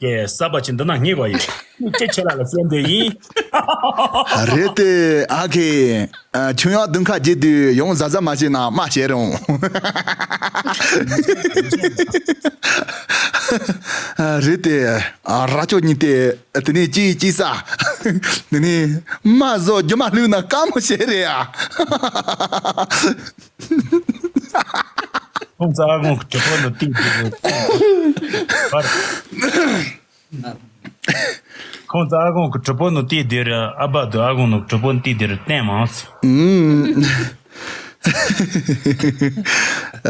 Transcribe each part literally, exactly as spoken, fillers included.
ཀྱེ་གསར་པ་ཅིག་འདི་ན་རྙེད་པ་ཡིན། ཅེ་ཆེ་ལ་ལ་བཤད་འདོད་ཡིན། རེད་དེ་ཨ་ཁེ། ཨ། ཆུང་ཡག་བདུན་ཁ་རྒྱས་དུས་ཡོང་གཟབ་གཟབ་མ་བྱས་ན་མ་བྱེད་རུང་། ཨ། རེད་དེ། ཨ། ར་ཅོ་གཉིས་དེ་དེ་ནས་ཅི་ཅི་ས། དེ་ནས་མ་བཟོ་རྒྱུ་མ་ལུས་ན་དཀའ་མོ་བྱེད་རེད་ཨ། ཁོང་ཚ་ཨ་ཁོང་གི་གྲུ་པོ་ནི་ཏིག་ཏིག་རེད། ཁོང་ཚ་ཨ་ཁོང་གི་གྲུ་པོ་ནི་ཏིག་དེ་རེད། ཨ་བ་དུ་ཨ་ཁོང་ནི་གྲུ་པོ་ནི་ཏིག་དེ་རེད། བསྟན་མང་སི། ཨུམ།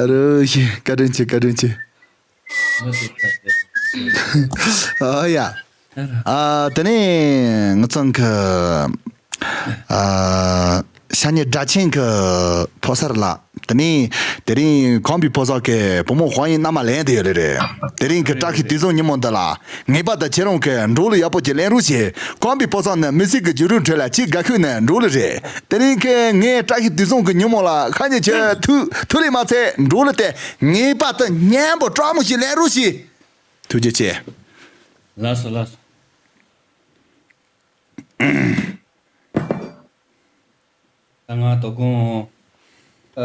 ཨ་རོ་ཞེ་བཀའ་དྲིན་ཆེ། བཀའ་དྲིན་ཆེ། ཨ་ཡ། ཨ། དེ་ནས་ང་ཚང་གི། ཨ། ཤ་ཉེ་སྒྲ་ཆེན་གི་ཕོ་གསར་ལགས། དེ་ནས་དེ་རིང་ཁམས་པའི་ཕོ་གསར་གི་བུ་མོ་ཧོང་ཡིན་མནའ་མ་ལེན་དེ་ཡོད་རེད་རེད། དེ་རིང་གི་བཀྲ་ཤིས་དུས་བཟང་ཉིན་མོ་འདི་ལ་ངེས་པར་དུ་ཁྱེད་རང་གི་འགྲོ་ལུགས་ཡག་པོ་ཅིག་ལེན་རོགས་བྱེད། ཁམས་པའི་ཕོ་གསར་ནི་མི་ཚེ་གི་རྒྱུན་རིང་ཁྲོད་ལ་ཆེས་དགའ་ཤོས་ནི་འགྲོ་ལུགས་རེད། དེ་རིང་གི་ངའི་བཀྲ་ཤིས་དུས་བཟང་གི་ཉིན་མོ་ལ་ཁ་ཉེ་ཁྱེད་ཐུགས་ཐུགས་ལས་མ་ཚད་འགྲོ་ལུགས་དེ་ངེས་པར་དུ་སྙན་པོ་སྤྲང་མོ་ཞིག་ལེན་རོགས་ཞེས། ཐུགས་རྗེ་ཆེ། ལགས་སོ་ལགས་སོ། ད་ང་དོ་དགོང་། ཨ།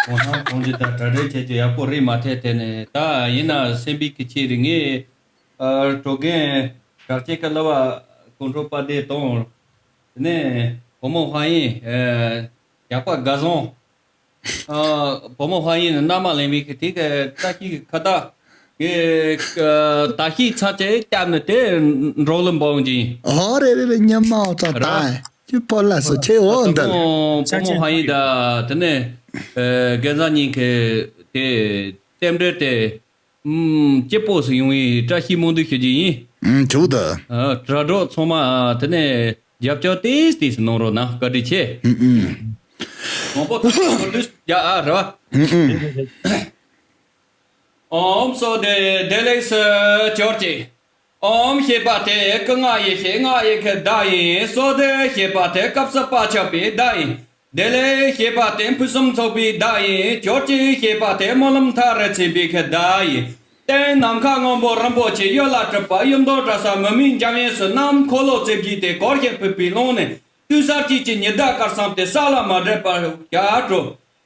གོང་ས་གོང་ཇི་དང་གྲ་སྒྲིག་བྱེད་རྒྱུ་ཡག་པོ་རེད་མ་ཐལ། དེ་ནས་ད་ཡིན་ན་སེམས་པའི་གི་ཆེད་རིག་ངེས། ཨ། གྲོ་རྒན་གྲགས་ཅན་གི་གླུ་བ་ཀུན་གྲོགས་པ་དེ་དང་། དེ་ནས་བུ་མོ་ཧྭ་ཡིན། ཨ། ཡག་པ་དགའ་བཟང་། ཨ། བུ་མོ་ཧྭ་ཡིན་མནའ་མ་ལེན་པའི་གི་དེ་གི་བཀྲ་ཤིས་ཁ་བཏགས་ཀྱི་ད་ཤི་ཚ་ཅེ་སྐྱབས་ནི་དེ་འགྲོ་ལུགས་འབའ་འོང་གི་ཡིན། ཨོ་རེད་རེད་རེད། ཉི་མ་ཙམ་ད་ཅི་པོ་ལ་སོ་ཆེ་འོ་འདི། བུ་མོ་ཧྭ་ཡིན་ད་དེ་ནས་རྒན་བཟང་གཉིས་གི་དེ་རྟེན་འབྲེལ་དེ། ཨུམ། སྐྱིད་པོ་སུ་ཡོང་བའི་བཀྲ་ཤིས་སྨོན་འདུན་ཞུ་རྒྱུ་ཡིན། ཨུམ། ཇུ་ད། ཨ། དྲ་གྲོགས་ཚང་མ་དེ་ནས་རྒྱབ་སྐྱོར་ཏིས་ཏིས་གནང་རོགས་གནང་། བཀའ་དྲིན་ཆེ། ཨུམ་ཨུམ། མང་པོ་ཐུགས་རྒྱ་ཨ་ར། ཨུམ་ཨུམ། ཨོམ་སོ་དེ་བདེ་ལེགས་སུ་གྱུར་ཅིག། ཨོམ་ཞེས་པ་དེ་སྐུ་ལྔ་ཡེ་ཤེས་ལྔ་ཡི་གི་བརྡ་ཡིན། སོ་དེ་ཞེས་པ་དེ་སྐབས་སུ་བབ་ཆགས་པའི་བརྡ་ཡིན། བདེ་ལེགས་ཞེས་པ་དེ་ཕུན་སུམ་ཚོགས་པའི་བརྡ་ཡིན། གྱུར་ཅིག་ཞེས་པ་དེ་སྨོན་ལམ་མཐའ་རུ་ཕྱིན་པའི་གི་བརྡ་ཡིན། རྟེན་ནམ་མཁའ་སྔོན་པོ་རིན་པོ་ཆེ་གཡུ་ལ་གྲུབ་པ། གཡུ་མདོག་བཀྲ་ས་མུ་མེད་འཇམ་དབྱངས་སུ་བསྣམས། འཁོར་ལོ་རྩིབས་བརྒྱད་དེ་གར་ཞིང་ཕུབ་པའི་ཀློང་ནས་དུས་གསར་བཅུད་ཀྱི་ཉི་ཟླ་དཀར་གསུམ་དེ་ས་ལ་མ་འདྲེས་པར་ཞབས་བྲོ།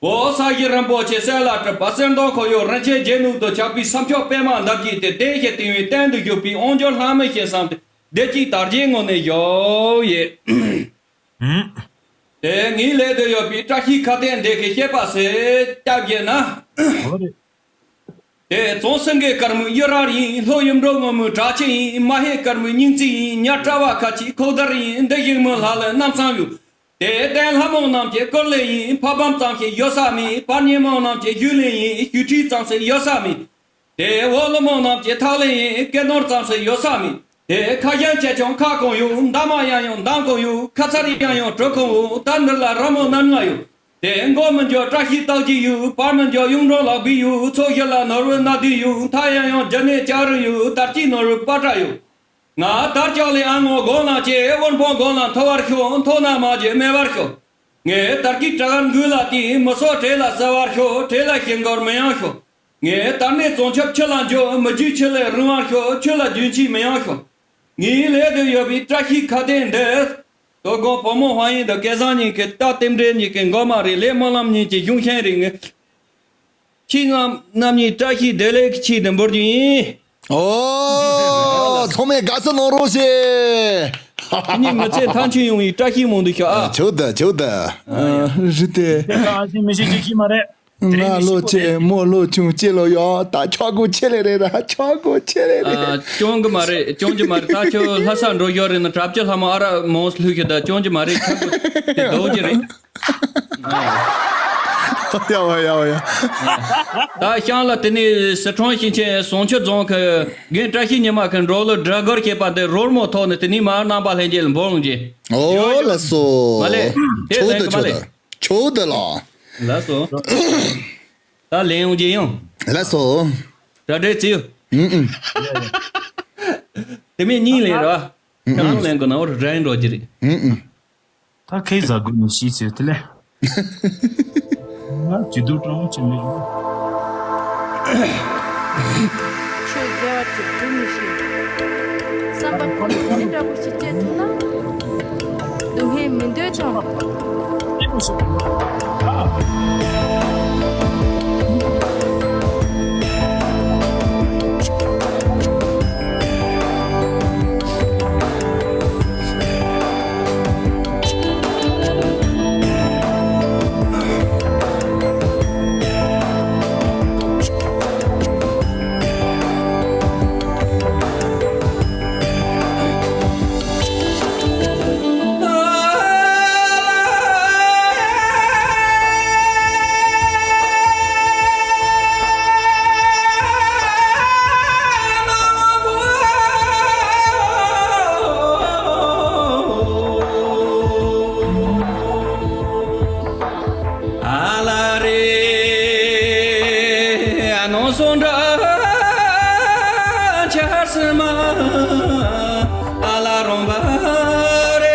འོ་ས་གཞི་རིན་པོ་ཆེ་གསེར་ལ་གྲུབ་པ། གསེར་མདོག་ཁོར་ཡུག་རིན་ཆེན་རྗེས་ནུབ་ཏུ་ཆགས་པའི་སྲུང་སྐྱོབ་པད་མ་འདབ་བརྒྱད་དེ་བརྟན་ཞིང་བརྟན་པའི་སྟེང་དུ་བཞུགས་པའི་དབང་ཕྱུག་ལྷ་མི་བྱེ་གསུམ་དེ་བདེ་སྐྱིད་དར་རྒྱས་ངང་ནས་ཞུ་ཡི། ཨུམ། དེ་ངའི་ལས་དུ་ཡོད་པའི་བཀྲ་ཤིས་ཁ་བཏགས་འདི་གི་བཤད་པ་ཟེར་སྐྱབས་བྱས་ན། ཨོ་རེད། དེ་བྱང་སེང་གེ་དཀར་མོའི་གཡུ་རལ་ཡིན། ལྷོ་གཡུ་འབྲུག་སྔོན་མོའི་གྲགས་ཆེན་ཡིན། མ་ཧེ་དཀར་མོའི་སྙིང་རྩི་ཡིན། ཉ་ཀྲ་བ་ཁ་ཆེའི་ཁོག་དར་ཡིན། འདི་ཞིག་མོ་ལྷ་ལ་རྣམ་གསུམ་ཡོད། དེ་བརྟན་ལྷ་མོ་རྣམས་ཀྱི་སྐུ་ལས་ཡིན། ཕ་བུམ་གཙང་ཞིང་གཡོ་ས་མེད། བར་ཉེ་མོ་རྣམས་ཀྱི་བཞུགས་ལས་ཡིན། བཞུགས་ཁྲི་གཙང་ཞིང་གཡོ་ས་མེད། དེ་འོག་ལུ་མོ་རྣམས་ཀྱི་ཐག་ལས་ཡིན། སྐེ་ནོར་གཙང་ཞིང་གཡོ་ས་མེད། དེ་ཁ་ཞན་ཆེ་ཆུང་ཁ་སྐོང་ཡོད། འདབ་མ་ཡང་ཡང་འདམ་སྐོང་ཡོད། ཁ་ཚར་ཡང་ཡང་གྲུ་ཁོང་ཡོད། ད་འདི་ལ་ར་མོ་སྣ་ལྔ་ཡོད། དེ་མགོ་མི་འཇོག་བཀྲ་ཤིས་རྟགས་བརྒྱད་ཡོད། བར་མི་འཇོག་གཡུང་དྲུང་ལག་པས་ཡོད། ཚོགས་བཞི་ལ་ནོར་བུ་སྣ་བདུན་ཡོད། མཐའ་ཡང་ཡང་རྒྱུ་ནི་ལྕགས་རི་ཡོད། དར་གྱི་ནོར་བུ་པ་ཏྲ་ཡོད། ང་དར་ལྕོག་ལས་ཨ་ངོ་སྒོ་ནང་བྱེད། དབུལ་ཕོངས་སྒོ་ནང་ཐོབ་པར་ཤོག། མཐོ་ན་མ་བརྗེད་མེད་པར་ཤོག། ངས་དར་གྱི་གྲི་གར་འགུལ་ལ་བརྟེན། མི་སོགས་བྲེལ་ལ་གསལ་བར་ཤོག། བྲེལ་ལ་ཞེན་ཁོག་མི་ཡོང་ཤོག། ངས་དར་ནས་བྱང་ཆུབ་ཆོས་ལ་འཇུག། མི་རྒྱུད་ཆོས་ལས་རིང་བར་ཤོག། ཆོས་ལ་རྒྱུན་ཆད་མི་ཡོང་ཤོག། ངའི་ལས་དུ་ཡོད་པའི་བཀྲ་ཤིས་ཁ་བཏགས་འདི། དོ་དགོང་བུ་མོ་ཧྭ་ཡིན་དང་སྐལ་བཟང་གཉིས་ཀྱི་རྟགས་རྟེན་འབྲེལ་གཉིས་ཀྱི་མགོ་མ་རེད། ལས་སྨོན་ལམ་གཉིས་ཀྱི་གཞུང་ཤིང་རེད། ངས་ཁྱེད་རྣམ་རྣམ་གཉིས་བཀྲ་ཤིས་བདེ་ལེགས་ཀྱི་ཆེད་དུ་འབུལ་རྒྱུ་ཡིན། ཨོ། ཚང་མས་དགའ་བསུ་གནང་རོགས་ཞེས། ཁྱེད་གཉིས་མི་ཚེ་མཐའ་མཇུག་ཡོང་བའི་བཀྲ་ཤིས་སྨོན་འདུན་ཞུ་ཨ། ཆོག་ད་ཆོག་ད། ཨ། རེད་དེ། དེ་ག་ཨ་ཞེ་མི་ཤེས་ཀྱི་ཤེས་མ་རེད། ང་ལོ་ཆེ་མོ་ལོ་ཆུང་སྐྱེས་ལོ་ཡོད། ད་ཆོག་གོ་ཆེ་ལེ་རེད་ར། ཆོག་གོ་ཆེ་ལེ་རེད། ཨ། སྐྱོན་གི་མ་རེད། སྐྱོན་གི་མ་རེད། ད་ཁྱོད་ལྷ་ས་འགྲོ་ཞོར་རེད་ན་གྲྭ་བཅུ་ལྷ་མོ་ཨ་ར་མོང་སླུ་ཤི་ད་སྐྱོན་གི་མ་རེད། ཁྱོད་གི་དེ་རྡོ་གི་རེད། ཡ་བ་ཡ་བ་ཡ། ད་ཤང་ལ་དེ་ནས་སི་ཁྲོན་ཞིང་ཆེན་བྱང་ཆུབ་རྫོང་གི་རྒན་བཀྲ་ཤིས་ཉི་མ་གི་འབྲོག་གླུ་སྦྲ་གུར་ཞེས་པ་འདི་རོལ་མོ་ཐོག་ནས་དེ་ནས་མར་རྣམ་པ་ལྷན་རྒྱས་ལ་འབོད་ལོང་རྗེས། ཨོ་ལགས་སོ། མ་ལེ། དེ་ཆོག་ལེན་ད་གི་མ་ཆོག་ལེ། ད། ཆོག་ད་ལགས། ལགས་སོ། ད་ལེན་ཡོང་རྗེས་ཡང་། ལགས་སོ། གྲ་སྒྲིག་བྱེད། ཨུམ་ཨུམ། དེ་མིན་གཉིས་ལེན་ར། ཨུམ་ཨུམ། ཁྱེད་རང་ལེན་དགོས་ན་འོ་ར་འགྲན་འགྲོ་རྒྱུ་རེད། ཨུམ་ཨུམ། ད་ཁའི་ཟ་དགོས་ནི་ཤིས་ཚེ་དེ་ལས། ང་ཇི་དུ་གྲང་ཆེ་མི་རུང་། བདེ་བ་ཅིག་སྒྲུབ་མི་ཤེས། བསམ་པ་ཁོ་ནས་དེ་འདྲ་པོ་ཞིག་སྐྱེ་ཐུབ་ན། སྡུག་བསྔལ་མི་འདོད་ཀྱང་། ཨ་ལ་རེ། ཨ་ནོ་སོ་འདྲ་ཆར་སི་མ། ཨ་ལ་རོང་བ་རེ།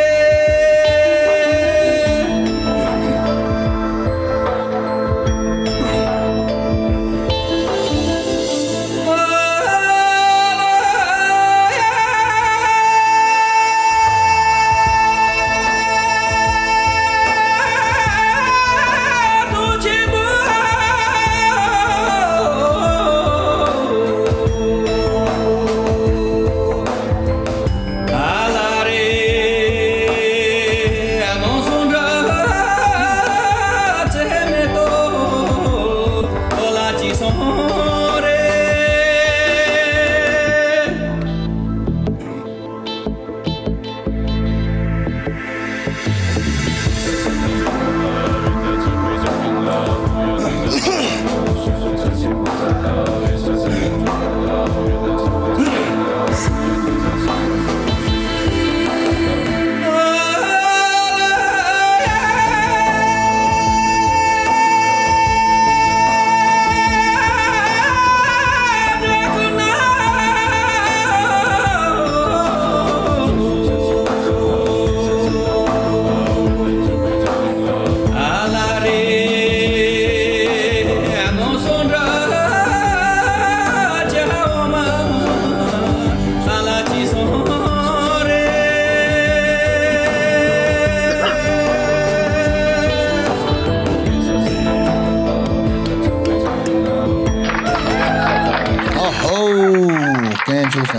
ཨོ་ཧོ། སྐད་ཆོག་ས།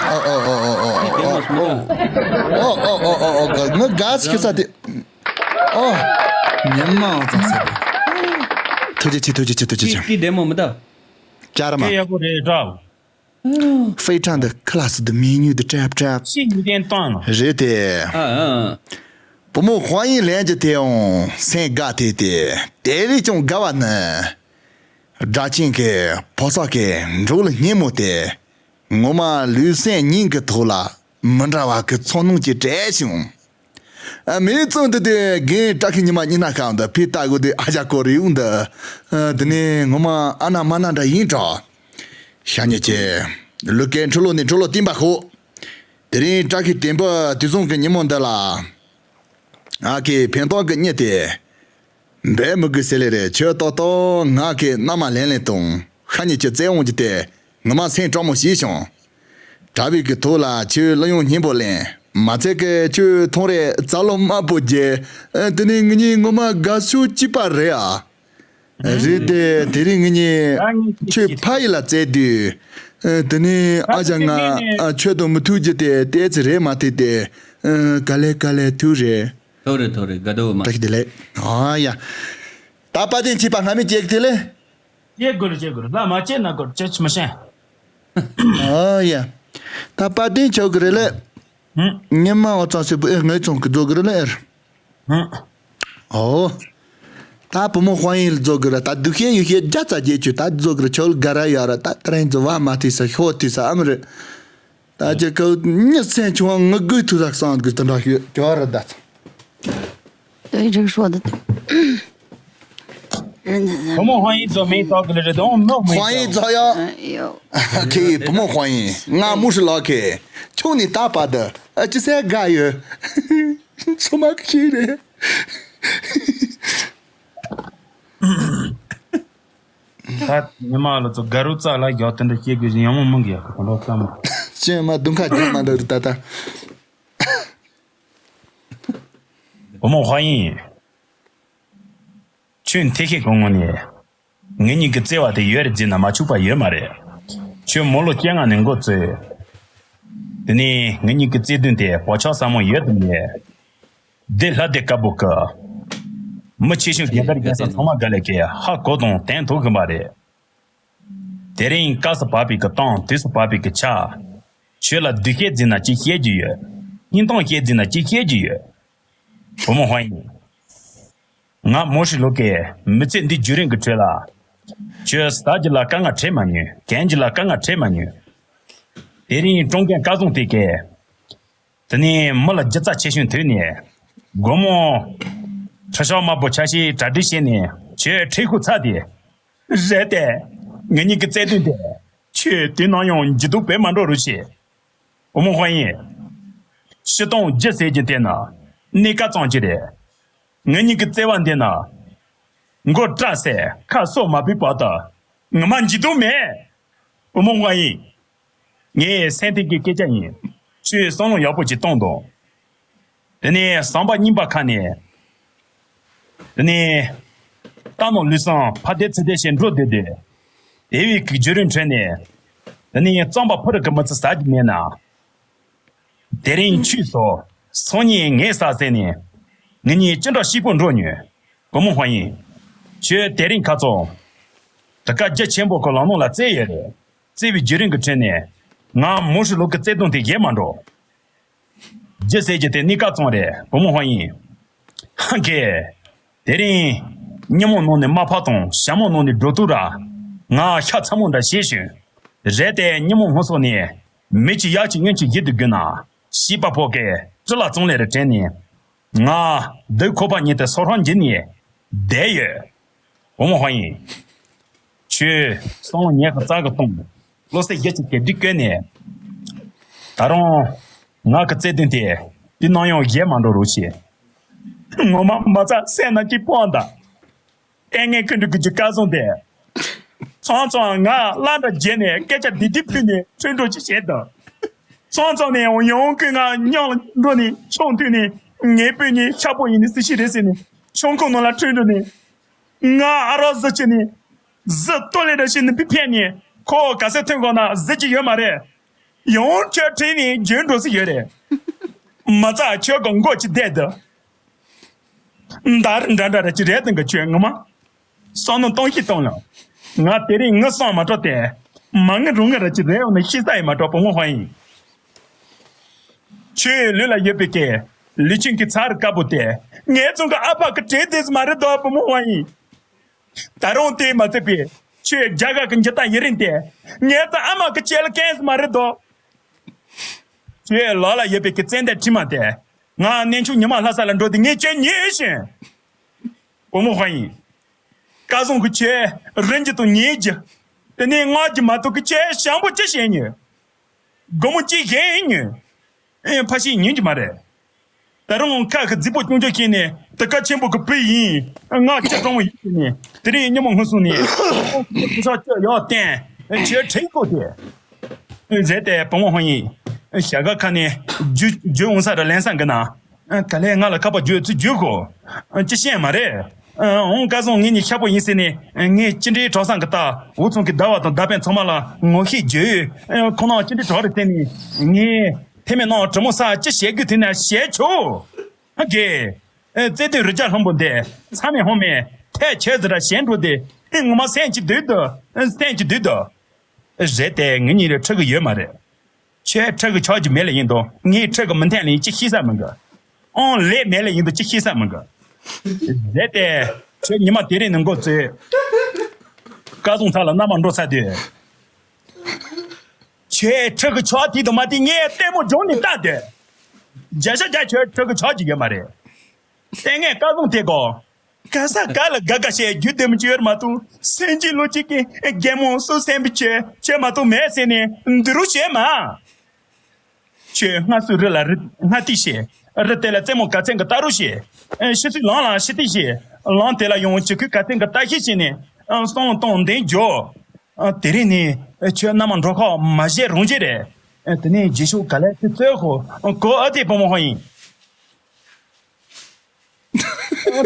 ཨོ་ཨོ་ཨོ་ཨོ་ཨོ་ཨོ་ཨོ། ཨོ་ཨོ་ཨོ་ཨོ་ཨོ། ང་དགའ་སྐྱིད་ས་དེ། ཨོ། ཉི་མ་ཨོ་ཙང་ས། ཐུགས་རྗེ་ཆེ། ཐུགས་རྗེ་ཆེ། ཐུགས་རྗེ་ཆེ། ཀི་ཀི་བདེ་མོ་མི་འདུག་ཅར་མ། ཀི་ཡག་པོ་རེད་འདྲ། ཧྥེ་ཁྲང་དུ་ཁ་ལག་སི་དུ་མི་ཉུ་དུ་ཀྲབ་ཀྲབ། སི་ཉུ་ཏན་ཏང་ལ། རེད་དེ། ཨ་ཨ། བུ་མོ་ཧོང་ཡིན་ལན་གྱི་དེ་འོང་སེང་དགའ་དེ་དེ། དེ་ལས་ཀྱང་དགའ་བ་ནི། སྒྲ་ཆེན་གྱི་ཕོ་སོག་གི་འབྲོག་ལ་སྙན་མོ་དེ། ངོ་མ་ལུས་སེམས་གཉིས་ཀྱི་ཐོག་ལ་མི་འདྲ་བ་གི་ཚོར་སྣང་ཅིག་སྤྲད་བྱུང་། ཨ། མི་ཙང་དུ་དེ་རྒན་བཀྲ་ཤིས་ཉི་མ་གཉིས་སྣ་ཁང་དུ་ཕེ་ལྟ་གོ་དུས་ཨ་ཞ་ཀོ་རི་འུ་འདི། ཨ། དེ་ནས་ངོ་མ་ཨ་ན་མ་ན་འདྲ་ཡིན་འགྲོ། ཤ་ཉེ་ཆེ། ལུ་ཀའི་འཕྲོ་ལོ་ནས་འཕྲོ་ལོ་བསྟན་པ་ཤོག་དེ་རིང་བཀྲ་ཤིས་བསྟན་པ་དུས་བཟང་གི་ཉིན་མོ་འདི་ལ། ཨ་ཁེ་ཕན་ཐོགས་ཀྱི་གཉིད་དེ། འབད་མི་དགོས་ཟེར་ལེ་རེད། ཁྱོད་ཏོག་ཏོག་ང་གི་མནའ་མ་ལེན་ལེན་དང་ཤ་ཉེ་ཆེ་བཙན་དབང་གྱི་དེ་ངོ་མ་སེམས་སྤྲོ་མོ་བྱས་བྱུང་། གྲྭ་བའི་གི་ཐོག་ལ་ཁྱོད་གླུ་དབྱངས་སྙན་པོ་ལེན་མ་ཚད་ཀི་ཁྱོད་ཐོང་རེ་རྩ་ལོ་དམར་པོ་རྒྱས། ཨ། དེ་ནས་ངེད་གཉིས་ངོ་མ་དགའ་ཤོས་གཅིག་པ་རེད་ཨ། རེད་དེ་དེ་རིང་ངེད་གཉིས་ཁྱོད་ཕ་ཡུལ་ལ་བཙལ་དུས། ཨ། དེ་ནས་ཨ་ཞང་ང་ཨ་ཁྱོད་དང་མི་ཐུག་རྒྱུ་དེ་ཏོག་ཙམ་རེད་མ་ཐུབ་དེ། ཨ། ག་ལེ་ག་ལེ་ཐུག་རེད། ཐུག་རེད་ཐུག་རེད། དགའ་སྡུག་མ། བཀྲ་ཤིས་བདེ་ལེགས། ཨ་ཡ། ད་དཔལ་ལྡན་ཁྱིས་པ་སྔ་མོ་སྐྱེས་དེ་ལེ། སྐྱེ་དགོས་རེད། སྐྱེ་དགོས་རེད། ལ་མ་སྐྱེས་ན་དགོས་རེད། སྐྱེ་མི་ཤེས། ཨ་ཡ། ད་དཔལ་ལྡན་ཆོག་གི་རེད་ལེ། ཧུམ། ཉི་མ་ཨོ་ཙང་སི་པུ་ཨེ་ངའི་ཚོང་གི་རྫོགས་གི་རེད་ལེ་ཨེར། ཧུམ། ཨོ། ད་བུ་མོ་དཔང་ཡིག་ལ་རྫོགས་གི་རེད། ད་སྡུག་ཤེས་ཡུ་ཤེས་བརྒྱ་རྩ་བརྒྱད་ཅུ་ད་རྫོགས་གི་རེད། ཆོག་ག་ར་ཡོད་རེད། ད་ད་རིང་རྫོགས་བ་མ་ཐུས་ས་ཤོག་ཐུས་ས་ཨ་མི་རེད། ད་ཅི་ཀའུ་མྱི་སེམས་ཆུང་བ་ངུ་དགོས་ཐུག་ས་གསང་དགོས་དེ་འདྲ་ཡོད་ཀྱོ་ར་ད་ཚང་། དེ་རིགས་ཧྲོ་ད་དེ། བུ་མོ་དཔང་ཡིག་རྫོགས་མིན་ཏོག་གི་ལེ་རེད་དང་མི་མིན་དཔང་ཡིག་རྫོགས་ཡོ། ཡོ། ཁི་བུ་མོ་དཔང་ཡིག་ང་མུ་ཧྲི་ལོ་ཁི་ཁྱུང་ནི་ད་པ་ད་ཨ་ཅི་སེ་དགའ་ཡོད། སོ་མ་ཁི་རེད། ད་ཉི་མ་ལ་ཚོ་དགའ་རོགས་རྩ་ལ་རྒྱག་དེ་འདྲ་བཤད་དགོས་ཡང་མོ་མི་འགས་ག་ག་འདྲ་བསམ། ཅན་མ་དུང་ཁ་རྒྱག་མ་འདྲ་རུ་ད་ད། བུ་མོ་ཧྭ་ཡིན། ཁྱོད་འཐེན་ཤེས་གོ་ངོ་ནས། ངེད་གཉིས་ཀྱི་བརྩེ་བ་དེ་ཡོད་རེད་བརྫིས་ན་མ་ཆུག་པ་ཡོད་མ་རེད། ཁྱོད་མོ་ལོ་བཅོ་ལྔ་ནས་འགོ་བཙུགས། དེ་ནས་ངེད་གཉིས་ཀྱི་བརྩེ་དུང་དེ་བག་ཆགས་ཟབ་མོ་ཡོད་དམ་མེད། འདི་ལྷ་སྡེ་དཀར་པོ་གི། མི་ཆེ་ཆུང་རྒན་དར་རྒན་གསར་ཚང་མ་ག་ལེ་གི་ཧ་གོ་དང་དྲན་ཐུབ་གི་མ་རེད། དེ་རིང་སྐབས་སུ་བབས་པའི་གི་གཏམ་དུས་སུ་བབས་པའི་གི་ཆ། ཁྱོད་ལ་སྡུག་བཤད་བརྫིས་ན་ཅི་བཤད་རྒྱུ་ཡོད། སྙིང་གཏམ་བཤད་བརྫིས་ན་ཅི་བཤད་རྒྱུ་ཡོད། བུ་མོ་ཧྭ་ཡིན། ང་མོ་ཧྲི་ལོ་ཀའི་མི་ཚེ་འདི་བརྒྱུད་རིམ་གྱི་ཁྲོད་ལ། ཁྱོད་ཟ་རྒྱུ་ལ་དཀའ་ངལ་འཕྲད་མ་མྱོང་། གྱོན་རྒྱུ་ལ་དཀའ་ངལ་འཕྲད་མ་མྱོང་། དེ་རིང་ཀྲུང་གོའི་སྐལ་བཟང་དེ་གས། དེ་ནས་མི་ལ་སྒྱུ་རྩལ་ཆེ་ཆུང་ཐོས་ནས། སྒོར་མོ་ཁྲི་ཤོག་དམར་པོ་ཆ་ཤས་གྲ་སྒྲིག་བྱས་ནས་ཁྱོད་ཁྲིད་ཤོག་ཚར་དེ། རེད་དེ། ངེད་གཉིས་ཀྱི་བརྩེ་དུང་དེ། ཁྱོད་དེ་ནང་ཡང་འཇིགས་སྡུག་བོད་མ་འགྲོ་རུ་བྱེད། བུ་མོ་ཧྭ་ཡིན། སྤྱིར་བཏང་རྒྱུ་ཟེར་གྱི་དེ་ནི་གནས་སྐབས་ཙམ་གྱི་རེད། ངེད་གཉིས་ཀྱི་བརྩེ་བ་འདི་ནི། མགོ་སྐྲ་སེ་ཁ་སོ་མ་བུད་བར་དུ་ངོ་མ་འཇིགས་སྡུག་མེད། བུ་མོ་ཧྭ་ཡིན། ངས་སེམས་གཏིང་གི་སྐད་ཆ་ཡིན། ཁྱོས་བསམ་བློ་ཡག་པོ་ཅིག་གཏོང་དང་། དེ་ནས་བསམ་པ་རྙིང་པ་ཁ་ནས། དེ་ནས། རྟ་ནང་ལུས་སེམས་ཕ་དེ་ཚེ་དེ་ཞེས་འགྲོ་བསྡད་དེ། དེ་བས་ཀྱི་བརྒྱུད་རིམ་ཁྲོད་ནས། དེ་ནས་རྩམ་པ་ཕུ་རུ་གི་མི་ཚེ་ཟ་རྒྱུ་མེད་ན། དེ་རིང་ཁྱོད་སོ། སང་ཉིན་ངས་ཟ་ཟེར་ནས། ངེད་གཉིས་ཅི་འདྲ་སྐྱིད་པོ་འགྲོ་མྱོང་། བུ་མོ་ཧྭ་ཡིན། ཁྱོད་དེ་རིང་ཁ་ཚོ། ད་ཀ་རྒྱ་ཆེན་པོ་གི་ལམ་ལྷོང་ལ་བཙལ་ཡོད་རེད། བཙལ་བའི་བརྒྱུད་རིམ་གྱི་ཁྲོད་ནས། ང་མོ་ཧྲི་ལོ་ཀའི་བརྩེ་དུང་དེ་ཡལ་མ་འགྲོ། རྒྱུ་ཟེར་གྱི་དེ་གནས་སྐབས་ཙམ་རེད་བུ་མོ་ཧྭ་ཡིན། ཧ་གེ། དེ་རིང་། ཉིན་མོ་ནང་ནས་མ་ཕབ་དང་ཞྭ་མོ་ནང་ནས་སྒྲོ་བཏུར་ར། ང་ཤ་ཚ་མོ་འདྲ་བྱས་བྱུང་། རེད་དེ་ཉིན་མོ་སྔོན་སོང་ནས། མི་གཅིག་ཡག་གཅིག་གཡོན་གཅིག་བཞི་དུ་བརྒྱུད་ན། སྐྱིད་པ་ཕོག་གེ་ཅི་ལ་བཙོང་ལས་རེ་དྲན་ནས། ང་སྡུག་ཁོག་པ་ཉིད་དུ་སོ་སོར་འགྱུར་ནས་བསྡད་ཡོད། བུ་མོ་ཧྭ་ཡིན། ཁྱོད་སང་ཉལ་གི་རྩ་གི་གཏོང་། བློ་སེ་རྒྱ་ཆེ་གེ་སྒྲིག་བཀོད་ནས། ད་རུང་ང་གི་བརྩེ་དུང་དེ་དེ་ནང་ཡང་ཡལ་མ་འགྲོ་རོགས་བྱེད། ངོ་མ་མ་རྩ་སེམས་ན་གཅིག་སྤོང་ད། ལྟས་ངན་ཀུན་འགྲོ་གི་རྒྱུ་སྐལ་བཟང་དེ། ཚང་ཚང་ང་བླ་འདྲ་བརྗེད་ནས་སྐད་ཆ་བདེ་བདེ་ཕུལ་ནས་ཁྲོས་འགྲོ་ཅི་བྱེད་དང་། ཚང་ཚང་ནས་ཡང་ཡང་ཀུན་ང་མཉམ་ལ་འགྲོ་ནས་ཆུང་དུས་ནས་ངའི་སྤུན་གཉིས་ཤ་པོ་ཡིན་ནས་སྲི་ཞི་རེད་ཟེར་ནས་ཆང་ཁང་ནང་ལ་ཁྲོས་འགྲོ་ནས། ང་ཨ་རོགས་གཟི་བྱས་ནས་གཟི་ལྟོ་ལེ་འདྲ་བྱས་ནས་བི་ཕན་ནས་ཁོ་ག་ཚོད་ཐོན་དགོས་ན་གཟི་གྱི་ཡོད་མ་རེད། ཡང་ཁྱོད་ཁྲིད་ནས་འཇོན་འགྲོ་སྲིད་ཡོད་རེད། མ་རྩ་ཁྱོད་གི་མགོ་ཅི་བསྡད་འདུག་འདར་འདྲ་འདྲ་ར་ཅི་རེད་དང་གི་ཁྱོད་ངོ་མ། བསམ་མནོ་གཏོང་ཤི་གཏོང་ལ། ང་དེ་རིང་ངུ་སོང་མ་གཏོགས་ཏེ། མ་ངུ་རུང་ངུ་ར་ཅི་རེད་འོ་ན་ཤི་ས་ཡི་མ་གཏོགས་བུ་མོ་ཧྭ་ཡིན། ཁྱོད་ལུས་ལ་ཡོད་པའི་སྐད། ལུས་ཆེན་གྱི་ཚར་དཀར་པོ་དེ། ངའི་ཚང་གི་ཨ་ཕ་གི་གྲས་དེ་མ་རེད་དོ་བུ་མོ་ཧྭ་ཡིན། ད་རུང་དེས་མ་ཚད་པའི་ཁྱོད་རྒྱ་གར་གྱི་འཇི་ལྟ་ཡི་རིང་དེ་ངའི་ཚ་ཨ་མ་གི་ཆེད་ལ་ཀན་སི་མ་རེད་དོ། ཁྱོད་ལག་ལ་ཡོད་པའི་གི་ཙན་དན་དྲི་མ་དེ་ང་གནས་ཆུང་ཉི་མ་ལྷ་ས་ལ་འགྲོ་དུས་ངས་ཁྱོད་ཉོས་ཤིང་། བུ་མོ་ཧྭ་ཡིན། སྐལ་བཟང་གི་ཁྱོད་རིན་གྱི་དང་ཉེས་ཀྱི། དེ་ནས་སྔགས་ཀྱི་མ་གཏོགས་གི་ཁྱོད་ཞང་པོ་ཅི་བྱེད་ཉོས། སྒོར་མོ་གཅིག་གཞན་ཉོས། ཨེ་ཕ་ཤི་ཉོས་ཀྱི་མ་རེད། ད་རུང་ཁ་གི་རྫིག་པོ་ཆུང་ཆུང་ཁྱེར་ནས་དེ་ཀ་ཆེན་པོ་གི་བུ་ཡིན། ང་ཁྱེད་གྲོང་མོ་ཡིན་ཟེར་ནས་དེ་རིང་ཉིན་མོ་སྔོན་སོང་ནས་ཁོ་ཚོ་ཁྱོད་ཡག་བསྟན་ཁྱོད་ཁྲིད་གོ་དེ། རེད་དེ་བུ་མོ་ཧྭ་ཡིན། ཞྭ་སྒར་ཁ་ནས་རྒྱུ་རྒྱུ་འོང་ས་ར་ལེན་སང་གི་ན། ག་ལས་ང་ལ་ཁ་པར་རྒྱུ་ཚུར་རྒྱུ་གོ་ཅི་ཤེས་མ་རེད། འོང་སྐལ་བཟང་ངེད་གཉིས་ཤ་པོ་ཡིན་ཟེར་ནས་ངས་ཅི་འདྲའི་གྲོགས་སང་གི་ད་འུ་ཚང་གི་ཟླ་བ་དང་ཟླ་ཕན་ཚང་མ་ལ་ངོ་ཤེས་རྒྱུ། ཁོང་རྣམས་ཅི་འདྲའི་གྲོགས་རེད་ཟེར་ནས་ངས་ཐེ་མེད་ནང་དྲི་མོ་ས་ཅི་བྱེད་དགོས་དེ་ན་བྱེད་ཆོག་ཨ་ཀེ། ཨེ་བརྩེ་དུང་རི་རྒྱ་ལྷུན་པོ་འདི་མཚམས་མེད་ཧོང་མེད་ཐལ་ཆད་ཟེར་ར་ཞེན་འགྲོ་དེ་ཨེ་ངོ་མ་སེམས་ཀྱི་འདུག་ཏུ་ཨེ་སེམས་ཀྱི་འདུག་ཏུ། རེད་དེ་ངེད་གཉིས་ལ་ཁྲིད་གི་ཡོད་མ་རེད། ཁྱོད་ཁྲིད་གི་ཆོག་གི་མེད་ལ་ཡིན་དོ་ངས་ཁྲིད་གི་མི་འཐེན་ལ་ཡིན་ཅི་ཤེས་ས་མི་འགི། ཨང་ལས་མེད་ལ་ཡིན་དོ་ཅི་ཤེས་ས་མི་འགི། རེད་དེ་ཁྱོད་ཉི་མ་དེ་རིང་ནས་འགོ་བཙུགས། སྐལ་བཟང་ཚ་ལ་མནའ་མ་འགྲོ་ཚར་དུས། ཁྱོད་ཁྲིད་གི་ཆོག་དེ་དུ་མ་དེ་ངས་ལྟད་མོ་སྦྱོང་ནས་ལྟ་དེ། བརྒྱ་ཆ་བརྒྱ་ཁྱོད་ཁྲིད་གི་ཆོག་གི་ཡོད་མ་རེད། ལྟས་ངན་སྐལ་བཟང་དེ་གོ། ག་ས་ག་ལ་དགའ་དགའ་བྱས་རྒྱུ་བདེ་མོ་ཅིག་ཡོད་མ་གཏོགས་སེམས་ཅན་ལོ་གཅིག་གི་རྒན་མོ་སུ་སེམས་པའི་ཆེ་ཆེ་མ་གཏོགས་མེད་ཟེར་ནས་འདི་རུ་བྱས་མ། ཁྱོད་སྔ་སུ་རི་ལ་རི་སྔ་ཏི་བྱས་རི་དེ་ལ་རྩེ་མོ་ག་ཚན་གི་ལྟ་རུ་བྱས། ཤི་སུ་ལང་ལ་ཤི་ཏི་བྱས་ལང་དེ་ལ་ཡོང་ཅི་ཁུ་ག་ཚན་གི་ལྟ་ཤི་བྱས་ནས་ ཨ། སོང་དང་ལྡན་འཇོག་ཨ། དེ་རིང་ནི་ཁྱོད་མནའ་མ་འགྲོ་ཁ་མ་བཞེས་རང་བཞིན་རེད། ཨ། དེ་ནས་རྗེས་ཤུལ་ག་ལེ་ཁྱོད་རྩོད་ཤོག་གོ། ཨ། དེ་བུ་མོ་ཧོ་ཡིན།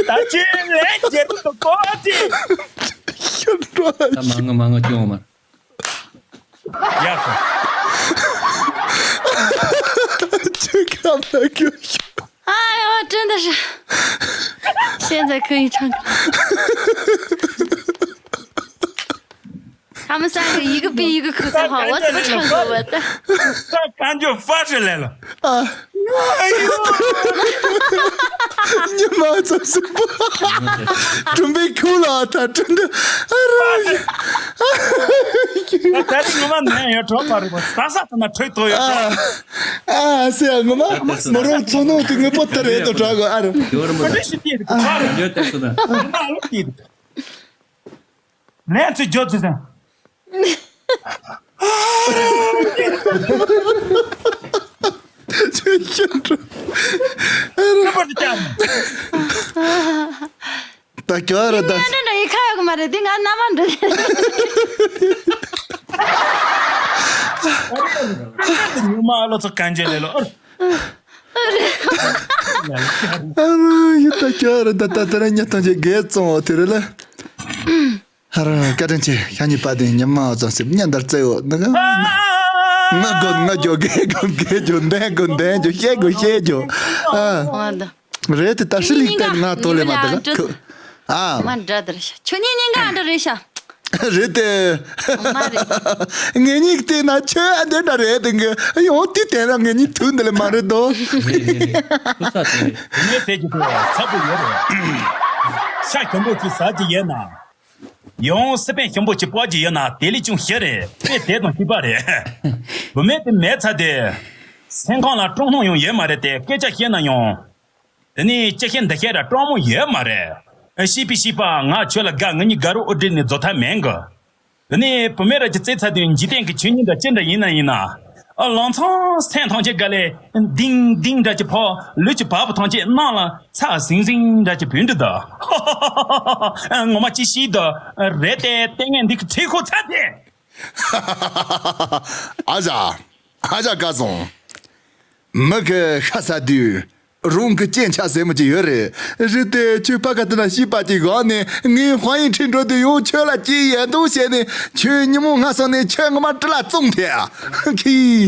ད་ཅི་ལན་རྒྱལ་པོ་དང་གོ་ཨ་ཅི། ཤི་འགྲོ། ད་མ་ངུ་མ་ངུ་སྐྱོན་མ། ཡག་གོ། ཅི་ཁ་མ་སྐྱོ་ཤོ། 哎呦，真的是，现在可以唱歌。 他们三个一个比一个口才好，我怎么唱歌我的？ ད་གང་ཅོ་ཧྥ་ཧྲི་ལེ་ལ། ཨ། ཨ་ཡོ། ཉི་མ་ཙམ་སུ་པ། གྲུམ་པའི་ཁུ་ལ་ད་གྲུམ་འདི། ཨ་ར་ཡ། ད་ད་རིང་ངོ་མ་ནས་ཡོད་གྲོགས་པ་རེད་པ། ས་ས་ད་ན་ཁྲོད་དོ་ཡོད་གྲོགས། ཨ་ཨ་སེ་ཡ་ངོ་མ་མོ་རང་ཚོ་ནོ་དུ་ངེས་པོ་ད་རེད་དོ་གྲག་གོ། ཨ་ར། ཁོ་རེ་ཤི་ཏི་རེད་ཁོ་རེ། ཡོད་ད་སོ་ད། ང་ལོ་ཏི་རེད། ལན་ཚུ་འཇོག་ཚུ་ཟེར། ཁྱོད་ཤི་འགྲོ། ཨ་ར། ད་ཁྱོད་ར་ད། ང་འདྲ་འདྲ་ཡི་ཁ་ཡོད་གི་མ་རེད་དེ། ང་མནའ་མ་འགྲོ་དེ། ཉི་མ་ལོ་ཚོ་གང་བྱེད་ལེ་ལོ། ཨ་ར། ཡི་ད་ཁྱོད་ར་ད་ད་ད་ར་ཉ་ཐང་ཆེ་གེ་བཙོང་བ་དེ་རེད་ལ། ཧ་ར། བཀའ་དྲིན་ཆེ། ཤ་ཉེ་པ་དེ་ཉི་མ་ཙམ་སེམས་ཉ་འདར་རྩེ་འོ་ན། ང་དགོ་ང་འཇོ་གེ་དགོ་གེ་འཇོ། འདན་དགོ་འདན་འཇོ། ཤེ་དགོ་ཤེ་འཇོ། ཨ། ཨ་ད། རེད་དེ་ད་ཧྲི་ལིག་ཏན་ང་ཐོ་ལེ་མ་ད་ག་ཁུ། ཨ། མ་འདྲ་དར་ཤ། ཁྱོད་ཉིད་ཉིན་གང་འདྲ་རེད་ཤ། རེད་དེ། མ་རེད། ངེད་གཉིས་བལྟས་ན་ཁྱོད་ཨ་འདྲ་འདྲ་རེད་དེ། ངས་ཡང་དེ་བལྟས་ན་ངེད་གཉིས་ཐུག་འདི་ལེ་མ་རེད་དོ། རེད་རེད་རེད། ཁུ་ས་དེ་རེད། དེ་ནས་ཟས་ཀྱི་དེ་ཚ་པོ་ཡོད་རེད། ཤ་གྱོན་པོ་ཅིག་ཟ་གྱི་ཡོད་ན། ཡང་སི་པན་ཞིམ་པོ་ཅིག་ཕོག་གི་ཡོད་ན་དེ་ལས་ཅུང་ཞི་རེད། དེ་དེ་དང་གཅིག་པ་རེད། བུད་མེད་དེ་མེད་ཚ་དེ། སེམས་ཁམས་ལ་སྤྲོ་སྣང་ཡང་ཡོད་མ་རེད་དེ། སྐད་ཆ་བཤད་ན་ཡང་། དེ་ནས་ཅི་བཤད་འདི་བཤད་ར་སྤྲོ་མོ་ཡོད་མ་རེད། ཤེས་པས་ཤེས་པ་ང་ཁྱོད་ལ་དགའ། ང་གཉིས་དགའ་རོགས་ཨུ་སྒྲིལ་ནས་རྫོགས་ཐབས་མེད་གི། དེ་ནས་བུད་མེད་ར་གྱི་རྩེད་ཚ་དེ་འཇིག་རྟེན་གྱི་ཆོས་ཉིད་འདྲ་ཅི་འདྲ་ཡིན་ན་ཡིན་ན། ཨ། ལང་ཚང་སེམས་ཐང་ཆད་ག་ལེ། ལྡིང་ལྡིང་འདྲ་ཅིག་ཕོ། ལུས་ཀྱི་བ་སྤུ་ཐང་ཆད་ནང་ལ་ཚ་ཟིང་ཟིང་འདྲ་ཅིག་བུད་འདུག་ད། ངོ་མ་ཅི་ཤེས་ད། རེད་དེ་ལྟས་ངན་འདི་གི་ཁྲེལ་ཁོ་ཚ་དེ། ཨ་ཅག་ཨ་ཅག་ག་སོང་། མི་གི་ཤ་ཟ་དུས། རང་གི་སྐྱེན་ཆགས་ཟེར་མོ་ཅིག་ཡོད་རེད། རེད་དེ་ཁྱོད་ཕ་ག་དེ་ན་ཤི་པ་ཅིག་གོ་ནས་ངའི་ཧྥང་ཡིན་ཁྲིད་འགྲོ་དུས་ཡང་ཁྱོད་ལ་ཅི་ཡན་དུ་བྱས་ནས་ཁྱོད་ཉིན་མོ་སྔ་སོང་ནས་ཁྱོད་ངོ་མ་དྲི་ལ་བཙོང་ཐལ། ཁི།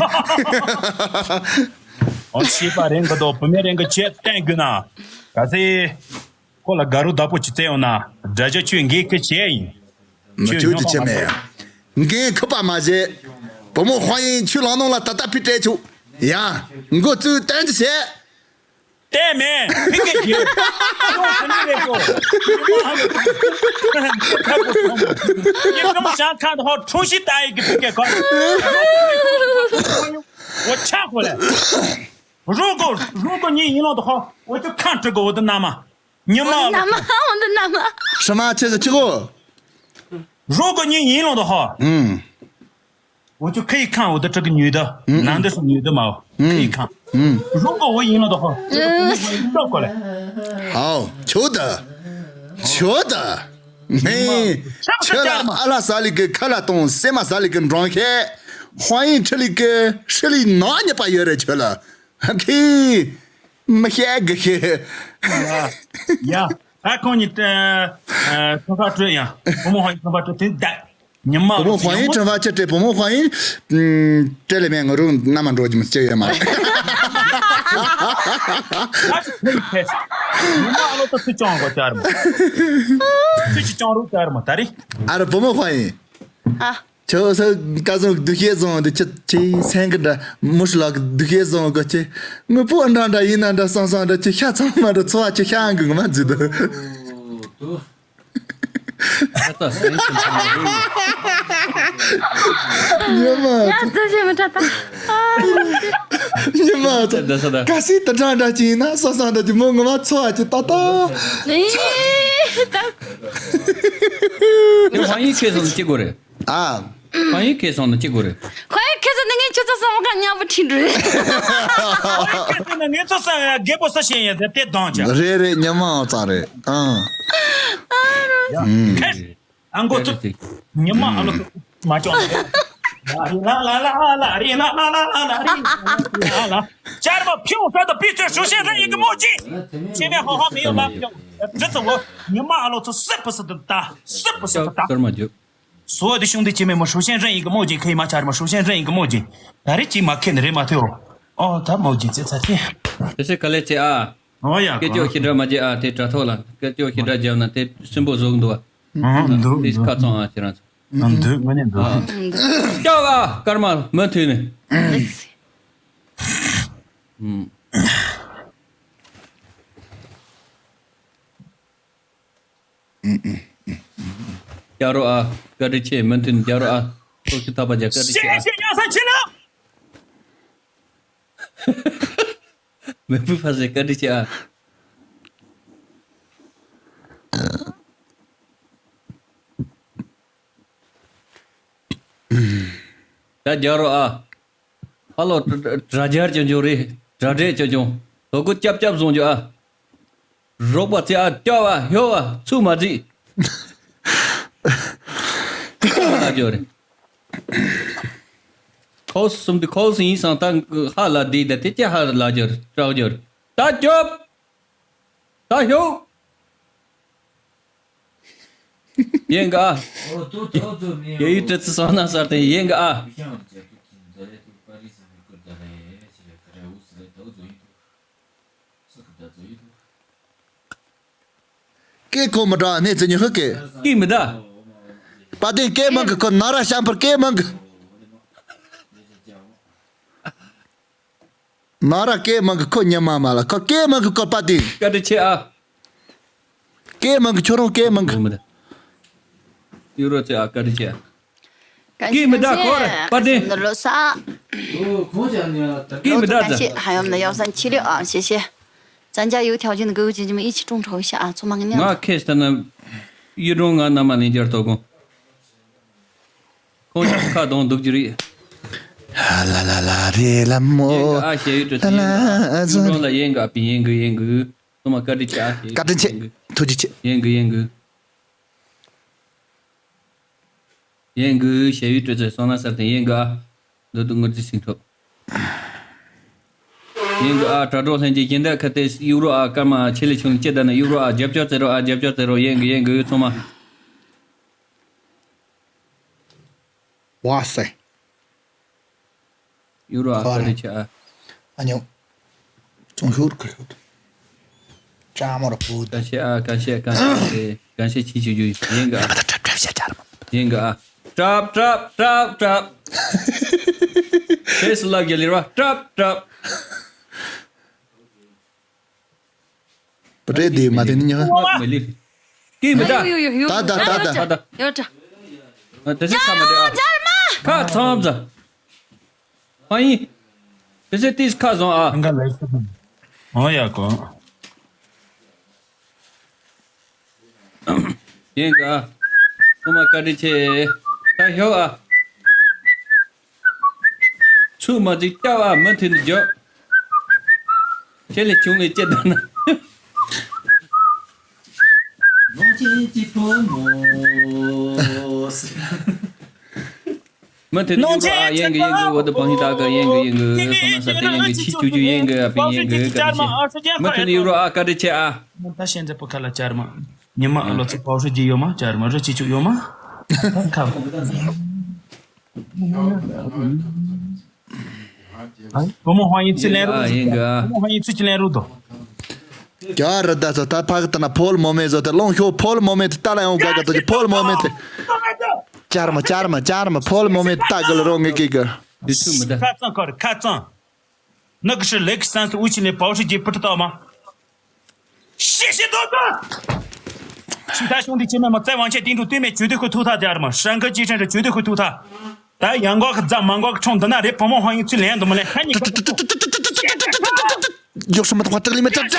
ཨོ་ཤི་པ་རེད་གི་དོ། བུད་མེད་རེད་གི་ཁྱོད་བསྟན་དགོས་ན། ག་ཚེ། ཁོ་ལ་དགའ་རོགས་བདག་པོ་ཅིག་བཙལ་ཡོང་ན། དགྲ་ཇག་ཁྱོད་འགན་ཁུར་བྱས་ཡིན། མི་ཁྱོད་ཀྱི་ཁྱིམ་མེད། འགན་ཁུར་པ་མ་བྱེད། བུ་མོ་ཧྥང་ཡིན་ཁྱོད་ལག་ནང་ལ་ད་ལྟ་ཕི་སྤྲད་ཆུག་ཡ། འགོ་བཙུགས་གཏན་གྱི་བྱེད། བལྟས་མེད་ཕི་གེ་རྒྱལ། ཁྱོད་ཁ་ནི་རེད་གོ། ཁ་གོ་ཁོང་མོ། ཡིན་ཀྲུང་ཞང་ཁ་དོ་ཧོ་ཁྲུང་ཤི་ཏ་ཡི་གི་ཕི་གེ་གོ། འོ་ཆག་གོ་ལེ། རུ་གོ་རུ་གོ་ཉིན་ཡིན་ལོ་དོ་ཧོ། འོ་ཅུ་ཁ་འཁྲི་གོ་འོ་དོ་ན་མ། ཉི་མ་ལ། ནམ་འོ་འདི་ནམ། ཧྲི་མ་ཆེ་ཆེ་ཆི་གོ། རོ་གོ་ཉིན་ཡིན་ལོ་དོ་ཧོ། ཨུམ། འོ་ཅུ་ཁ་ཡི་ཁང་འོ་དོ་ཁྲི་གི་ཉུལ་དོ། ཨུམ། ནང་དུ་སུ་ཉུལ་དོ་མ་འོ། ཨུམ། ཁ་ཡི་ཁང་། ཨུམ། རོ་གོ་འོ་ཡིན་ལོ་དོ་ཧོ། ཅོག་གོ་ལེ། ཧའོ་ཆོ་ད། ཆོ་ད། ནི། ཆོ་ད། ཁྱོད་ལ་ཨ་ལ་ཟ་ལི་གི་ཁ་ལ་གཏོང་སེ་མ་ཟ་ལི་གི་འབྲོང་ཤེ། ཧོ་ཡིན་ཁྲི་ལི་གི་ཧྲི་ལི་ནག་ཉེས་པ་ཡོད་རེད་ཁྱོད་ལ། ཁི། མི་ཤེས་གི་ཤེས། ཡ། ད་ཁོང་གཉིས་ཁྲིམས་ཁ་སྤྲོད་ཡ། བུ་མོ་ཧོ་ཡིན་ཁྲིམས་ཁ་སྤྲོད་དེ་ད། ཉི་མ་བུ་མོ་ཧོ་ཡིན་ཁྲིམས་ཁ་ཆེ་སྤྲད། བུ་མོ་ཧོ་ཡིན། སྤྲད་ལེ་མེད་ང་རུ་མནའ་མ་འགྲོ་རྒྱུ་མི་སྐྱེ་ཡོད་མ་རེད། ཨ་ཙི་ཁོ་ཡི་ཕེ། ཉི་མ་ཨ་ལོ་ཏོ་ཚུ་ཅང་གོ་ཅར་མ། ཚུ་ཅི་ཅང་རུ་ཅར་མ་ད་རེད། ཨ་ར་བུ་མོ་ཧོ་ཡིན། ཨ། ཁྱོད་ས་ཀ་ཟུང་སྡུག་ཤེས་བཟུང་འདི་ཁྱི་ཁྱི་སེང་གི་འདྲ་མུ་ཤི་ལག་གི་སྡུག་ཤེས་བཟུང་གི་ཁྱི་ངུ་པོ་འདྲ་འདྲ་ཡིན་ན་འདྲ་སང་སང་འདྲ་ཁྱི་ཤ་ཚང་མ་འདྲ་ཚོ་བ་ཁྱི་ཤ་ཨང་གི་ངུ་མ་འཛི་འདུག་ཉི་མ་ཡ་ཙི་ཞེ་མི་ཁྲ་ད། ཉི་མ་ད་ད་ད་ད། ག་སི་ད་འདྲ་འདྲ་ཅི་ཡིན་ན་སང་སང་འདྲ་ཅི་མོ་ངུ་མ་ཚོ་བ་ཁྱི་ད་ད། ཨེ་ད། དེ་ཧ་ཡིན་ཁྱེད་ཚོ་ཅི་གོ་རེད། ཨ། ཁོང་ཡིན་ཁེ་སང་ནི་ཅི་དགོས་རེད། ཁོང་ཡིན་ཁེ་སང་ནི་ངས་ཁྱོད་ཚོ་བསམ་ག་མཉམ་པོ་ཁྲིད་འགྲོ་རེད། ཁོང་ཡིན་ཁེ་སང་ནི་ངས་ཚོ་བསམ་ཡ་རྒད་པོ་ས་ཞེན་ཡ་དེ་དེ་གདོང་ཅག་རེད་རེད། ཉི་མ་ཙང་རེད། ཨང་། ཡ། ཁེ། ཨ་མགོ་ཐུག་ཉི་མ་ཨ་ལོ་ཐུག་མ་ཅོག་ལ་རི་ལ་ལ་ལ་ལ་རི་ལ་ལ་ལ་ལ་རི་ལ་ལ་ལ། ཅར་མ་ཕིའུ་ཧྲ་དང་པི་ཚོས་ཧྲུའུ་ཤན་རན་ཡིན་གི་མོ་ཅི། ཅི་མེ་ཧོ་ཧོ་མི་ཡོང་ལ་མི་ཡོང་། རི་ཚོ་ལོ་ཉི་མ་ཨ་ལོ་ཚོ་སི་པི་སི་དུ་ད་སི་པི་སི་དུ་ད། སོ་དེ་ཤུང་དེ་ཅི་མེ་མོ་ཧྲུའུ་ཤན་རན་ཡིན་གི་མོ་ཅི་ཁ་ཡི་མ་ཅར་མ་ཧྲུའུ་ཤན་རན་ཡིན་གི་མོ་ཅི། ད་རི་ཅི་མ་ཁེ་ནི་རེ་མ་ཐེའོ། ཨོ་ད་མོ་ཅི་ཙེ་ཚ་ཐེ། དེ་སེ་ག་ལེ་ཙེ་ཨ། ཨོ་ཡ་སྐད་ཅོག་ཤི་འདྲ་མ་བརྗེད་ཨ། དེ་དྲ་ཐོག་ལ་སྐད་ཅོག་ཤི་འདྲ་བརྒྱབ་ན་དེ་སུན་པོ་བཟོ་གི་འདུག་ཨ། ཨང་འདུག་དེ་འདུག་ཁ་ཚང་ཨ་ཁྱེད་རང་ཚོ། ཨང་འདུག་ང་ནི་འདུག་ཨ། སྐྱག་ཨ་སྐར་མ་མུ་མཐུད་ནས། ཨང་། རྒྱག་རོགས་ཨ། བཀའ་དྲིན་ཆེ། མུ་མཐུད་ནས་རྒྱག་རོགས་ཨ། ཚོགས་ཞུ་ཐོག་པ་རྒྱག་བཀའ་དྲིན་ཆེ་ཨ། ཤེས་ཤེས་ཡག་ས་ཕྱིན་ན། མེ་ཕུ་ཕ་སེ་བཀའ་དྲིན་ཆེ་ཨ། ད་རྒྱག་རོགས་ཨ། ཧ་ལོ། དྲ་རྒྱར་ཅོ་ཅོ་རེད། དྲ་འབྲས་ཅོ་ཅོ། དོ་ཀུ་ཅབ་ཅབ་བཟུང་རྒྱུ་ཨ། རོགས་པ་ཚེ་ཨ་སྐྱོ་བ་ཧྱོ་བ་ཚུགས་མ་བརྩིས། ཨ་ཅོ་རེད། ཁོ་གསུམ་དེ་ཁོ་གསུམ་ཡིན་སང་ད་ཧ་ལ་བསྡད་ད་དེ་ཅི་ཧ་ལ་ཅོ་རེད་སྐྲག་ཅོ་རེད། ད་སྐྱོབ། ད་ཤོག་ཡེང་ག་ཨ། ཡེ་ཡུ་ཏྲི་ཙི་སོང་ན་སར་ཏེ་ཡེང་ག་ཨ། ཀེ་ཁོ་མི་འདྲ་གནས་ཚུལ་ཉི་ཧུ་ཀེ། ཀེ་མི་འདྲ། པ་ཏིན་ཀེ་མང་གི་ཁོ་ན་ར་ཤམ་པར་ཀེ་མང་གི། ན་ར་སྐད་མང་གི་ཁོ་ཉི་མ་མ་ལ་ཁོ་སྐད་མང་གི་ཁོ་པ་ཏི། བཀའ་དྲིན་ཆེ་ཨ། སྐད་མང་གི་ཁྱོད་རང་སྐད་མང་གི། ཡུ་རོ་ཚེ་ཨ་བཀའ་དྲིན་ཆེ་ཨ། སྐད་མི་འདྲ་ཁོ་ར་པ་ཏི། ལོ་ས། སྐད་མི་འདྲ་ཙ། 还有我们的幺三七六啊，谢谢。咱家有条件的哥哥姐姐们一起众筹一下啊，匆忙给念。 ང་ཁེས་ད་ན་ཡུ་རོ་ང་ན་མ་ལེན་རྒྱར་ཐོག་གོ། ཁོང་ཁ་གདོང་སྡུག་གི་རེད། ལ་ལ་ལ་རེ་ལ་མོ། ཡེང་གི་ཨ་ཞེ་ཡུ་ཏྲ་ལ་ལ་ལ་ལ། ལ་ཡེང་གི་ཨ་པི་ཡེང་གི་ཡེང་གི། ཐོག་མ་བཀའ་དྲིན་ཆེ་ཨ་ཞེ་ཡུ་ཏྲ། བཀའ་དྲིན་ཆེ། ཐུགས་རྗེ་ཆེ། ཡེང་གི་ཡེང་གི། ཡེང་གི་ཞེ་ཡུ་ཏྲ་ཚེ་སོང་ན་སར་ཏེ་ཡེང་གི་ཨ། འདི་དུ་ངུ་རྫི་སིང་ཁྲོ། ཡེང་གི་ཨ་དྲ་གྲོགས་ལྷན་རྒྱས་གཞན་དག་ཁ་ཏེ་ཡུ་རོ་ཨ་སྐར་མ་ཆེ་ལེ་ཆུང་ལེ་ཅི་ད་ན་ཡུ་རོ་ཨ་རྒྱབ་སྐྱོར་ཟེར་རོ་ཨ་རྒྱབ་སྐྱོར་ཟེར་རོ་ཡེང་གི་ཡེང་གི་ཚང་མ། ཝ་སེ། ཡུ་རོ་ཨ་ཁ་རེ་ཆེ་ཨ། ཨ་ཉོ། ཙོང་ཤུར་ཁུར་ཤུར། ཅ་མོ་ར་པོ་ད། ག་ཤེ་ཨ་ག་ཤེ་ག་ཤེ་ག་ཤེ་ཆི་ཆུ་ཆུ་ཡེང་གི་ཨ། ཡེང་གི་ཨ། ཏྲབ་ཏྲབ་ཏྲབ་ཏྲབ། ཕེས་ལབ་རྒྱ་ལིར་བ་ཏྲབ་ཏྲབ། པ་ཏྲེ་དེ་མ་དེ་ནི་ཉག་མ་ལི། ཀི་མི་ད། ཡོ་ཡོ་ཡོ། ད་ད་ད་ད། ད་ད། ཡོ་ད། དེ་སེ་ཁ་མ་དེ་ཨ། ཁ་ཚང་ཛ། ཨ་ཡིན། དེ་སེ་ཏིས་ཁ་བཟང་ཨ། ཨང་ག་ལེ་སི། ཨོ་ཡ་གོ། ཡེང་ག་ཨ། ཐོག་མ་བཀའ་དྲིན་ཆེ། ད་ཞོག་ཨ། ཚུགས་མ་བརྩིས་སྐྱབས་ཨ་མུ་མཐུད་ནས་རྒྱོབ། ཆེ་ལེ་ཆུང་ལེ་ཅི་ད་ན། ནོང་ཆེན་གྱི་བུ་མོ། མུ་མཐུད་ནས་ཡུ་རོ་ཨ་ཡེང་གི་ཡེང་གི་འོ་ད་བང་ཧི་ད་ག་ཡེང་གི་ཡེང་གི་སོང་ན་ས་ཏེ་ཡེང་གི་ཆི་ཆུ་ཆུ་ཡེང་གི་ཨ་པི་ཡེང་གི་བཀའ་དྲིན་ཆེ། མུ་མཐུད་ནས་ཡུ་རོ་ཨ་བཀའ་དྲིན་ཆེ་ཨ། ད་ཤེས་འདྲ་པོ་ཁ་ལ་ཅར་མ། ཉི་མ་ཨ་ལོ་ཚོ་པའོ་ཧྲི་རྒྱུ་ཡོད་མ་ཅར་མ་རི་ཆི་ཆུ་ཡོད་མ། ཁ། བུ་མོ་ཧང་ཡིན་ཚི་ལན་རུ། ཡེང་གི་ཨ། བུ་མོ་ཧང་ཡིན་ཚི་ཅི་ལན་རུ་དོ། རྒྱ་རི་ད་ཚོ་ད་ཕ་གི་ད་ན་ཕོལ་མོ་མེ་ཚོ་དེ་ལོང་ཤོ་ཕོལ་མོ་མེ་དེ་ད་ལ་ཡོང་ག་ག་དོ་ཅི་ཕོལ་མོ་མེ་དེ། ཅར་མ་ཅར་མ་ཅར་མ་ཕོལ་མོ་མེ་ད་གི་ལ་རོ་ངེ་གི་གི། དེ་ཚུ་མི་ད། ཁ་ཚང་ཁོ་རེ་ཁ་ཚང་། 那个是雷克萨斯乌奇内保时捷不知道吗？谢谢多多。其他兄弟姐妹们，再往前盯住，对面绝对会偷他家的嘛，山哥继承者绝对会偷他。来，阳光可赞，阳光可冲，等那人碰碰黄莺最脸怎么嘞？看你个。 ཡོག་སོ་མ་ཏོག་ཁ་ཏག་ལི་མ་ཏག་ཏག་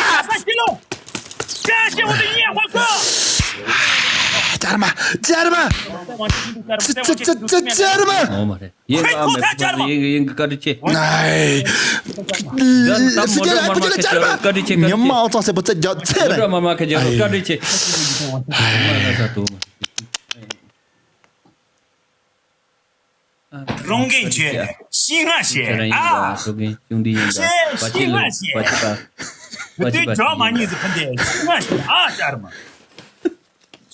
ཅར་མ་ཅར་མ། ཅི་ཅི་ཅི་ཅི་ཅར་མ། ཨོ་མ་རེད། ཡེང་གི་ཨ་མེ་ཕུ་ཕ་ཡེང་གི་ཡེང་གི་བཀའ་དྲིན་ཆེ། ཨའི། ད་ད་མོ་ཏྲ་མར་མ་ཁ་ཅར་བཀའ་དྲིན་ཆེ་བཀའ་དྲིན་ཆེ། ཉི་མ་ཨོ་ཚང་སེ་པོ་ཚེ་རྒྱ་ཚེ་རེད། མོ་ཏྲ་མར་མ་ཁ་ཅར་བཀའ་དྲིན་ཆེ། ཨའི། མ་ཁ་ས་ཏོ། རང་འགན་ཆེ། ཤི་ང་ཤེས། ཨ། ཁྱེད་ཤི་ང་ཤེས། བུ་དུས་ཇོ་མ་གཉིས་སུ་ཕན་ཏེ་ཤི་ང་ཤེས། ཨ་ཅར་མ།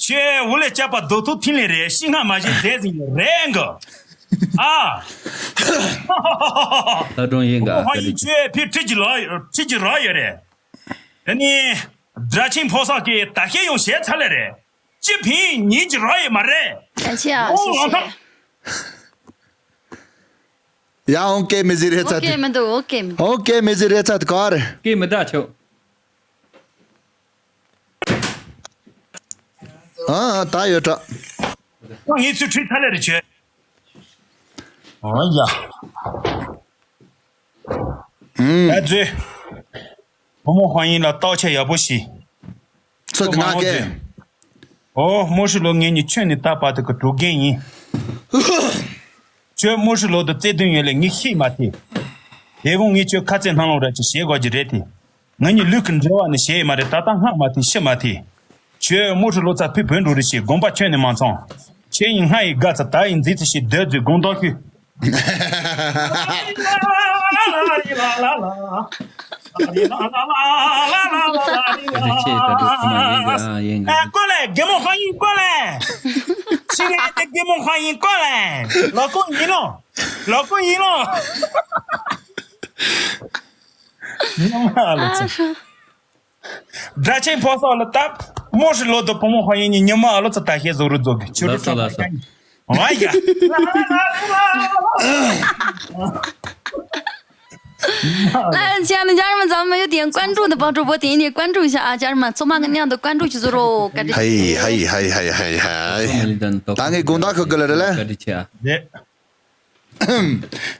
ཁྱེད་འུ་ལས་སྐྱབས་པ་རྡོ་ཐུག་ཐིན་ལེ་རེད། ཤི་ང་མ་ཤེས་རྫས་ཟིན་རེད་འགོ། ཨ། ལྷ་སྒྲོན་ཡིན་ག་ཧོ་ཧོ་ཡིན། ཁྱེད་ཕི་ཁྲི་ཅི་རོ་ཁྲི་ཅི་རོ་ཡོད་རེད། དེ་ནི་སྒྲ་ཆེན་ཕོ་སོགས་ཀྱིས་ད་ཤེས་ཡོང་བྱས་ཚར་ལེ་རེད། ཅི་ཕིན་ཉིད་ཀྱི་རོ་ཡོད་མ་རེད། ཨ་ཅེ་ཨ། ཨོ་ཤེ་ལང་ཤེ། ཐང་། ཡ་ཨོ་ཀེ་མི་ཟི་རེ་ཚ། ཨོ་ཀེ་མི་འདུག་ཨོ་ཀེ་མི་འདུག་ཨོ་ཀེ་མི་ཟི་རེ་ཚ་ཀར། ཀེ་མི་ད་ཆོ། ཨ་ཨ་ད་ཡོད་ཏྲ། ངས་ཚུར་ཁྲིད་ཚར་ལེ་རེ་བྱོས། ཨོ་ཡ། ཨུམ། ད་ཚོས། བུ་མོ་ཧོང་ཡིན་ལ་བརྟག་དཔྱད་ཡག་པོ་བྱས། ཚོད་ཀྱི་ང་སྐད། ཨོ་མོ་ཧྲི་ལོ་ངེད་གཉིས་ཁྱོད་ནི་ད་བར་དུ་གི་གྲོགས་རྒན་ཡིན། ཁྱོད་མོ་ཧྲི་ལོ་དུ་བརྩེ་དུང་ཡོད་ལེ་ངས་ཤེས་མ་ཐེ། དེ་གོང་ངས་ཁྱོད་ཁ་ཚེ་སྣང་ལོང་ར་ཅིག་བྱེད་དགོས་ཀྱི་རེད་དེ། ང་གཉིས་ལུས་ཀྱི་འབྲེལ་བ་ནི་བྱས་ཡོད་མ་རེད། ད་ལྟ་སྔ་མ་ཐེ་ཤི་མ་ཐེ། ཁྱོད་མོ་ཧྲི་ལོ་ཚ་ཕི་བོད་འགྲོ་རེ་ཞེས་དགོངས་པ་ཁྱོད་ནི་མ་ཚོམས། ཁྱེད་ཡིན་སྔ་ཡི་དགའ་ཚ་ད་ཡིན་མཛེས་ཚ་ཞེས་འདོད་རྫུས་དགོངས་དག་ཤོད། ཨ་ཀོ་ལེ་རྒན་མོ་ཧོང་ཡིན་ཀོ་ལེ། ཤི་ང་དེ་རྒན་མོ་ཧོང་ཡིན་ཀོ་ལེ། ལོ་ཀོ་ཡིན་ལོ། ལོ་ཀོ་ཡིན་ལོ། ཉམས་ལ་ལོ་ཚེ། སྒྲ་ཆེན་ཕོ་སོགས་ལ་བཏབ། མོ་ཧྲི་ལོ་དུ་བུ་མོ་ཧོང་ཡིན་ཉི་མ་ཨ་ལོ་ཚ་ད་ཤེས་བཟོ་རུ་རྫོགས་གི་ཆུ་རུ་ལགས་སོ་ལགས་སོ། ཨ་ཡ། ལ་ཅན་ཇར་མ་ཛམ་མ་ཡོད་དེ་ཀོན་ཀྲུ་དུ་བང་ཀྲུ་བོ་དེ་ནི་ཀོན་ཀྲུ་ཤ་ཨ་ཇར་མ་ཚོ་མ་གི་མཉམ་དུ་ཀོན་ཀྲུ་ཅི་བཟོ་རོ་ཀ་ཏི། ཧའི་ཧའི་ཧའི་ཧའི་ཧའི་ཧའི། ད་ངས་དགོངས་དག་ཁུར་གི་ལ་རེད་ལ། ཀ་ཏི་ཆ། ལེ།